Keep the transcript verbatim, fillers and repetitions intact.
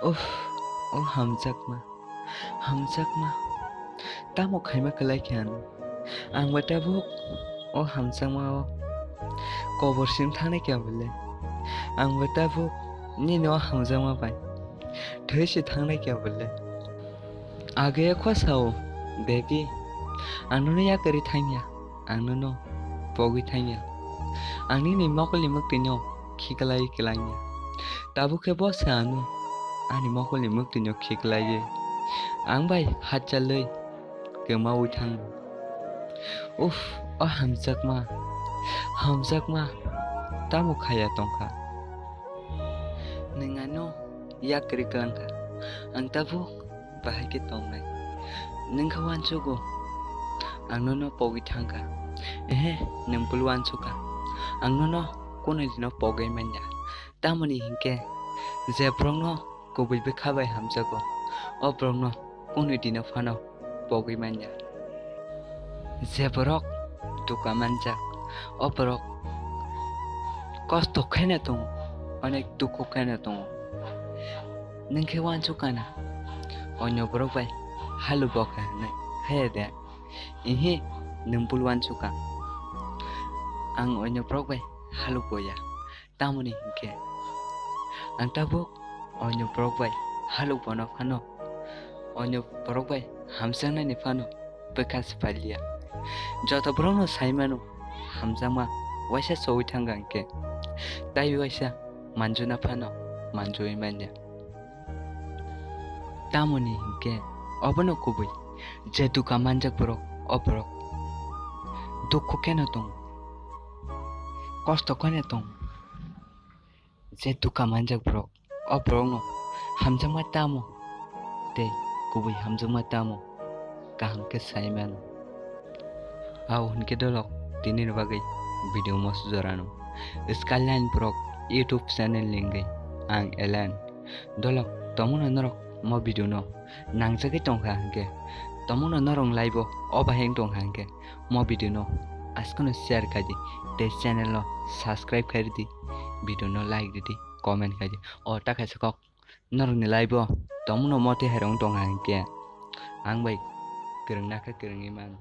Uff, o hamjakma, hamjakma, tamo khaima kwlai khe ano? Ang bo tabuk o hamjakma o kobor sim thangnai khe bole? Ang bo tabuk nini o hamjakma bai thwi se thangnai khe bole? Age kho sao, baby, ang nono yakarwi thangya, ang nono pogwi thangya, ang nini mokolni mwktwino khiklai kwlangya. Tabuk khe bo se ano ani mokolni mwktwino khiklaiwi ang bai hachalwi kwmaui thango. Uff, o hamjakma, hamjakma, tamo khaya tongkha? Nwng ano yakarwi kwlangkha, ang tabuk bahai khe tongnai. Nwng khe uansugo, ang nono pogwi thangkha. Ehe, nwng bul uansukha, ang nono kunui dino pogwi manya. Tamoni hinkhe je borokno kubui bwkha bai hamjago, o borokno kunui dino phano pogwi manya. Je borok dukha manjak, o borok kosto kheno tongo, onek dukhu kheno tongo. Nwng khe uansukha na, onyo borok bai haluk bokha hinwi, haya de? Ihi, nwng bul uansukha. Ang onyo borok bai haluk boya. Tamoni hinkhe ang tabuk onyo borok bai haluk bono phano, onyo borok bai hamjaknani phano bwkha se paliya. Joto borokno sai mano, hamjakma waisa chogwi thangkha hinkhe, tai waisa manjuna phano manjui manya. Tamoni hinkhe obono kubui, je dukha manjak borok, o borok dukhu kheno tongo, kosto kheno tongo. Je dukha manjak borok, o borokno hamjakma tamo tei kubui hamjakma tamo kaham khe sai mano. Abo hinkhe dolok, tinini bagwi video moso jorano. Skyline Vlog YouTube channel ni wngwi ang Elan. Dolok, tomono norok mo video no nangjagwi tongkha hinkhe, tomono norok live o obahe wng tongkha hinkhe, mo video no askano share khai di tei channel no subscribe khai di, video no like ridi, comment khai di. O ta kaisa kok norokni live o tomono moti hairong tongkha hinkhe, ang bai kwrwng nakha kwrwngwi man.